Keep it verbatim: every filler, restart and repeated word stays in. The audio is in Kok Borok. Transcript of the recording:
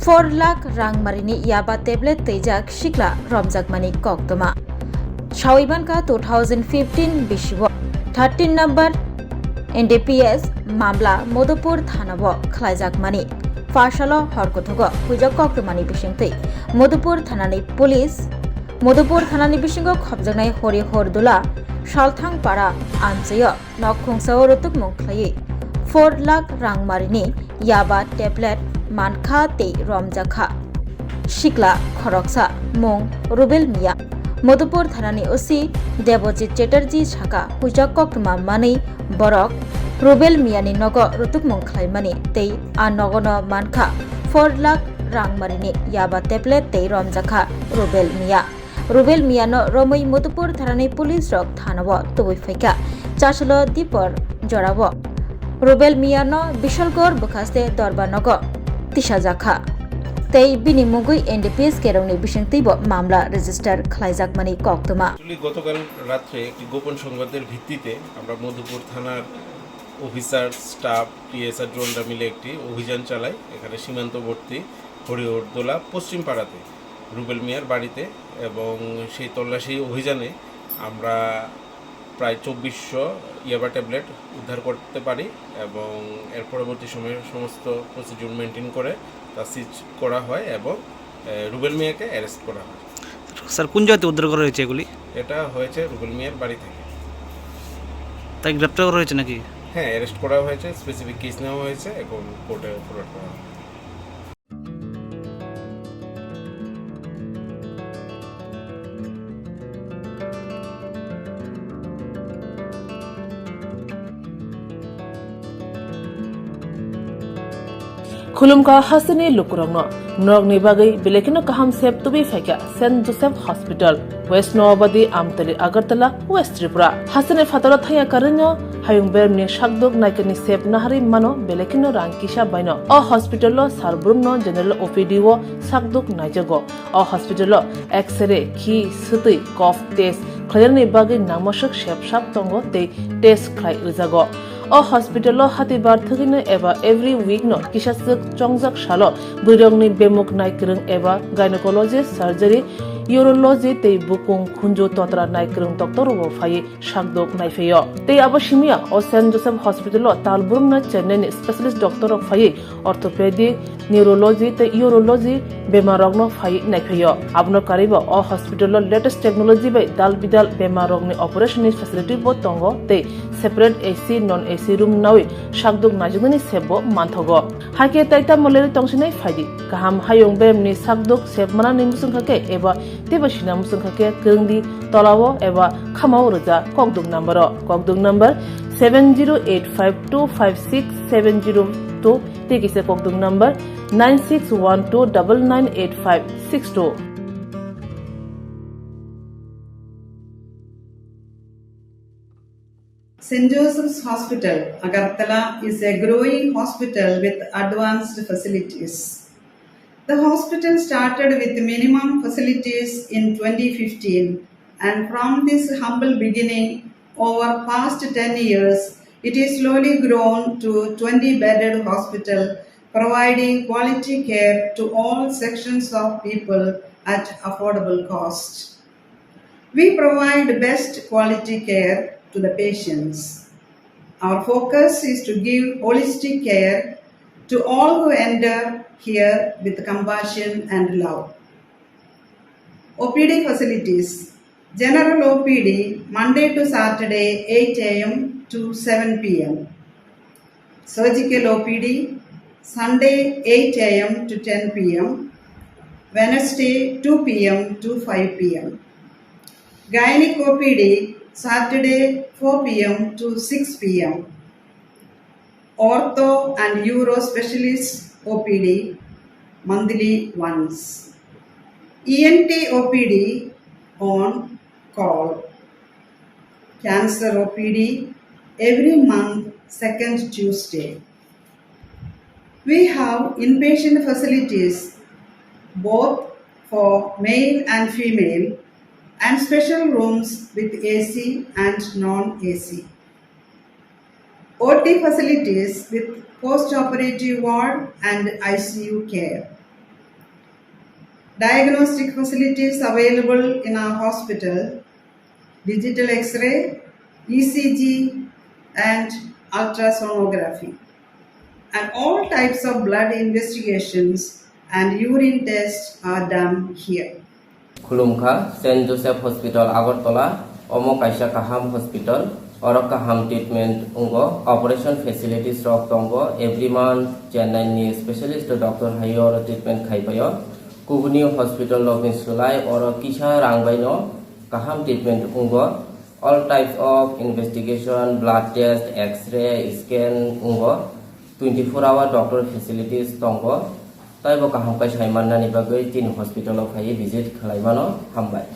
four lakh rangmarini yaba tablet twijak sikla romjakmani koktwma. Sawi mankha two thousand fifteen bisio thirteen number N D P S mamla Madhupur thanao khlaijakmani. Phasalo horkothogo huijak koktwmani bisingtwi Madhupur thanani police, Madhupur thanani bisingo khopjaknai Hori Hordula Salthang para amchaio nok khungsao rutukmung khlaiwi four lakh rangmarini yaba tablet mankha tei romjakha sikla khoroksa mung Rubel Miya. Madhupur thanani O C Debojit Chatterjee saka huijak koktwma manwi borok Rubel Miyani nogo rutukmung khlaimani tei a nogono mankha four lakh rangmarini yaba tablet tei romjakha Rubel Miya. Rubel Miyano romwi Madhupur thanani police rok thanao tubui phaikha. Chasalo dipor jorao Rubel Miyano Bishalgor bwkhaste dorba nogo tisajakha. Tei bini mungwi N D P S kerongni bisingtwibo mamla register khlaijakmani koktwma. Actually, গতকাল রাত্রে একটি গোপন সংবাদের ভিত্তিতে আমরা মধুপুর থানার officer, staff, TSR জোয়ানরা মিলে একটি অভিযান চালাই এখানে সীমান্তবর্তী হরিহরদোলা পশ্চিম পাড়াতে রুবেল মিয়ার বাড়িতে, এবং সেই তল্লাশি অভিযানে আমরা প্রায় চব্বিশশো ইয়াবা ট্যাবলেট উদ্ধার করতে পারি এবং এর পরবর্তী সময়ে সমস্ত প্রসিডিউর মেনটেন করে তা সিজ করা হয় এবং এ, রুবেল মিয়াকে অ্যারেস্ট করা হয়। স্যার, কোন জায়গাতে উদ্ধার করা হয়েছে এগুলি? এটা হয়েছে রুবেল মিয়ার বাড়ি থেকে। তাই গ্রেপ্তার করা হয়েছে নাকি? হ্যাঁ, অ্যারেস্ট করা হয়েছে, স্পেসিফিক কেস নেওয়া হয়েছে, এখন কোর্টে ফরওয়ার্ড করা হবে। Khulumkha hasteni lukurokno, norokni bagwi belai kheno kaham sep tubui phaikha Saint Joseph Hospital, West Noabadi, Amtali, Agartala, West Tripura. Hasteni phataro thangya karwino hayung beremni sakduk naikani sep naharwi mano belai kheno rang kisa baino. O hospital-o sal brumno general O P D o sakduk naijago. O hospital-o X-ray, khi, swtwi, cough test khlainani bagwi nangmaswk sep sap tongo tei test khlai rwjago. O hospital-o hatibar thwgwino eba every week-no kisaswk chongjak salo bwrwirokni bemuk naikwrwng eba gynecology, surgery, urology tei bukung khunju totra naikwrwng doctor-rokbo phaiwi sakdok naiphaio. Tei abo simiya o Saint Joseph Hospital-o tal brumno Chennai-ni specialist doctor-rok phaiwi orthopedic, neurology tei urology bemarrokno phaiwi naiphaio. Abono karwibo o hospital-o latest technology bai dal bidal bemarrokni operation-ni facility-bo tongo tei separate A C, non A C room nawi sakdok naijaknani sepbo manthogo. Hakhe tai tamo lerwi tongsinai phaidi. Kaham hayung beremni sakdok sep manani muchungkha khe eba teibo sina muchungkha khe kwrwngdi tolao eba khamao rwja kokduk number-o. Kokduk number seven zero eight five two five six seven zero two tei kisa kokduk number nine six one two double nine eight five six two. Saint Joseph's Hospital, Agartala is a growing hospital with advanced facilities. The hospital started with minimum facilities in twenty fifteen, and from this humble beginning, over past ten years, it is slowly grown to twenty bedded hospital, providing quality care to all sections of people at affordable cost. We provide best quality care to the patients. Our focus is to give holistic care to all who enter here with compassion and love. O P D facilities. General O P D, Monday to Saturday, eight A M to seven P M. Surgical O P D, Sunday, eight A M to ten P M, Wednesday, two P M to five P M. Gynec O P D, Saturday, four P M to six P M. Ortho and Uro Specialist O P D, monthly once. E N T O P D on call. Cancer O P D every month, second Tuesday. We have inpatient facilities both for male and female, and special rooms with A C and non-A C. O T facilities with post-operative ward and I C U care. Diagnostic facilities available in our hospital: digital X-ray, E C G, and ultrasonography, and all types of blood investigations and urine tests are done here. Khulumkha, Saint Joseph Hospital, Agartala. Omo kaisa kaham hospital, oro kaham treatment wngo, operation facilities rok tongo, every month Chennai ni specialist doctor hai oro treatment khai paio. Kubuni hospital rok ni slai oro kisa rang bai no kaham treatment wngo. All types of investigation, blood test, X-ray, scan wngo. Twenty four hour doctor facilities tongo. Taibo kaham khe sai mannani bagwi chini hospital o phaiwi visit khlai mano. Hambai.